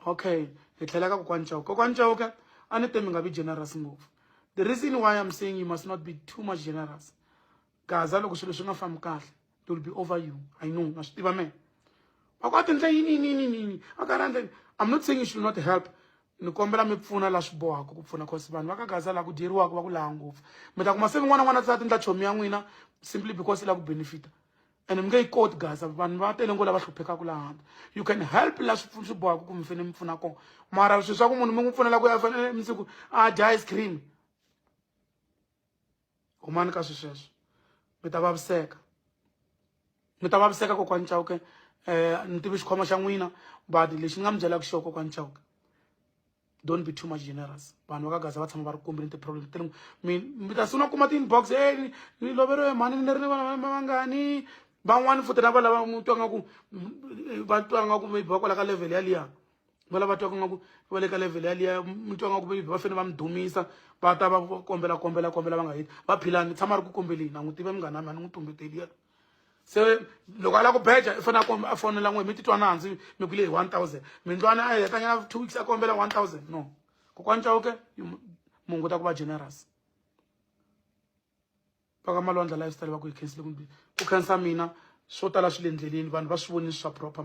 Okay, hi tlhela ka kokwani Chauke. Kokwani Chauke, a ni te mi nga vi generous ngopfu. The reason why I'm saying you must not be too much generous, Gaza loko swilo swi nga fambi kahle, they will be over you. I know, na swi tiva me. Va ku a tindle yini yini yini yini, a karhi endla. I'm not saying you should not help. Ni kombela mi pfuna la swi bohaka ku pfuna, cause vanhu va ka Gaza la ku dyeriwaka va ku laha ngopfu. Mi ta kuma se n'wana n'wana tsa tindla chomi ya n'wina simply because i la ku benefita. And mi nge yi koti Gaza, vanhu va tele ngo lava hluphekaka laha handle. You can help la swi bohaka ku mi fanele mi pfuna kona. Mara swilo swa ku munhu mi n'wi pfunela ku ya fanele mundzuku a dya ice cream. Humani ka swilo sweswo. Mi ta vaviseka. Mi ta vaviseka, kokwani Chauke. Ni tivi xikhwama xa n'wina, but lexi ni nga mi byelaka xona, kokwani Chauke, don't be too much generous. Vanhu va ka Gaza va tshama va ri kombeni ti-problem ti mi mi ta sungula kuma ti-inbox, e ni loveriwe mhani, ni ri ni vana vangani van'wani futhi na va lava mi twa nga ku va twa nga ku maybe va kwala ka level yaliya, va lava twaka nga ku va le ka level yaliya, mi twa nga ku maybe va fanele va mi dumisa, va ta va kombela kombela kombela, va nga heti va philani tshama ri ku kombeleni. Na n'wi tiva munghana wa mina, ni n'wi tumbeteli yena. Se loko a lava ku beja, i fanele a fonela n'we, mi titwa nandzu, mi ku le hi 1000, mindlwana a hetanyana 2 weeks a kombela 1000. No, kokwani Chauke, mi hunguta ku va generous. Va ka Malwandla Lifestyle va ku hi khensile, ku khensa mina, swo tala swi le ndleleni, vanhu va swi vonile swa proper.